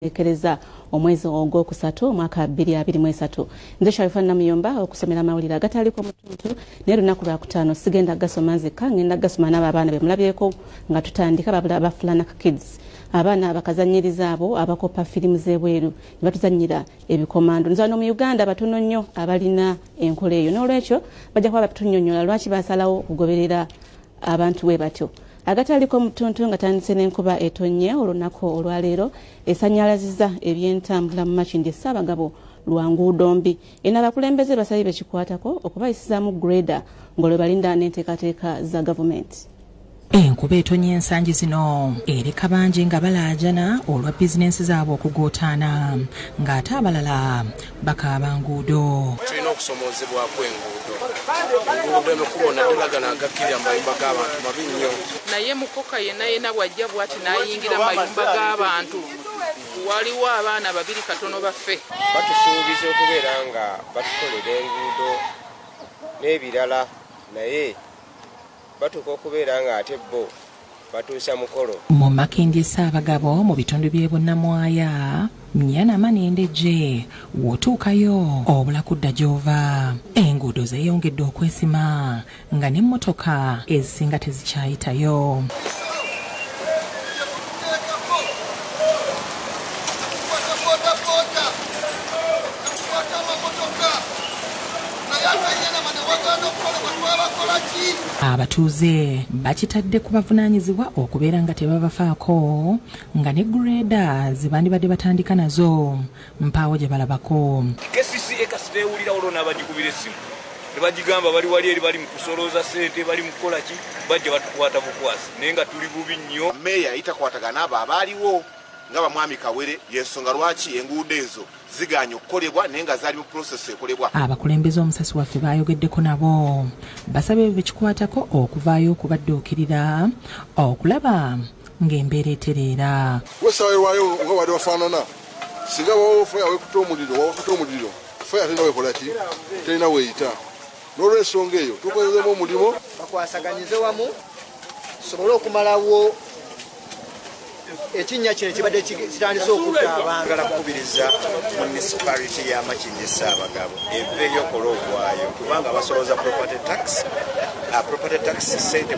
Ekereza omwezi ogwokusatu omwaka 2023. Nze Sharifa Namuyomba okusomera amawulire agataliko mutuntu naye lunaku lwakutaano sigenda gasoma nzekka, ngenda gasoma n'abo abaana be mulabyeko nga tutandika ba Flanak Kids, abaana abakazanyiriza abo abakopa firimu z'ebweru ne batuzannyira ebikomando. Nze wano mu Uganda batono nnyo abalina enkola eyo, n'olwekyo bajja kuba batunyonnyola lwaki basalawo okugoberera abantu bwe batyo. Agataliko mutuntu nga tandise n'enkuba etonnye olunaku olwaleero esanyalaziza ebyentambula mu Makindye Ssaabagabo lwa nguudo mbi. Eno abakulembeze basabye bekikwatako okubayisizaamu grader ng'olwe balinda n'enteekateeka za gavumenti. Enkuba etonye ensangi zino ereka bangi nga balaajana olwa bizinensi zaabwe okugootaana, ng'ate abalala bakaaba nguudo. Tulina okusomoozebwako enguudo, enguudo emikubo naddala gano agakkirira mu mayumba g'abantu mabi nnyo. Naye mukoka yenna yenna bw'ajja bw'ati n'ayingira mu mayumba g'abantu, waliwo abaana babiri katono baffe. Batusuubiza okubeera nga batukolera enguudo n'ebirala, naye batuuka okubeera nga ate bo batuusa mukolo. Mu Makindye Ssaabagabo mu bitundu by'e Bunnamwaya, Myanama n'Endejje, w'otuukayo obula kudda gy'ova. Enguudo zeeyongedde okwesima nga n'emmotoka ezisinga tezikyayitayo. Abatuuze bakitadde ku bavunaanyizibwa okubeera nga tebabafaako, nga ne grader ze bandibadde batandika nazo mpaawo gye balabako. KCCA kasita ewulira olwo n'abagikubira essimu ne bagigamba bali wali eri bali mu kusolooza ssente, bali mu kukola ki, bajja batukwata bukwasi, naye nga tuli bubi nnyo. Meeya yitakwatagana abo abaaliwo nga bamwami Kawere, y'ensonga lwaki enguudo ezo ziganye okukolebwa naye nga zaali mu process ekolebwa. Abakulembeze omusasi waffe baayogeddeko nabo basabye bekikwatako okuvaayo okubadduukirira okulaba ng'embeera etereera. Wesawerwayo nga wadde wafaanana, singa wawo faya wekutte omuliro, wakutte omuliro faya terina wekola ki, terina weeyita. N'olwensonga eyo tukozezemu omulimu, bakwasaganyize wamu tusobole okumalawo ekinnya kino ekibadde kitandise okutta abantu. Njagala kukubiriza municipality ya Makindye Ssaabagabo eveeyo okola ogwayo, kubanga basolooza property tax, property tax ssente.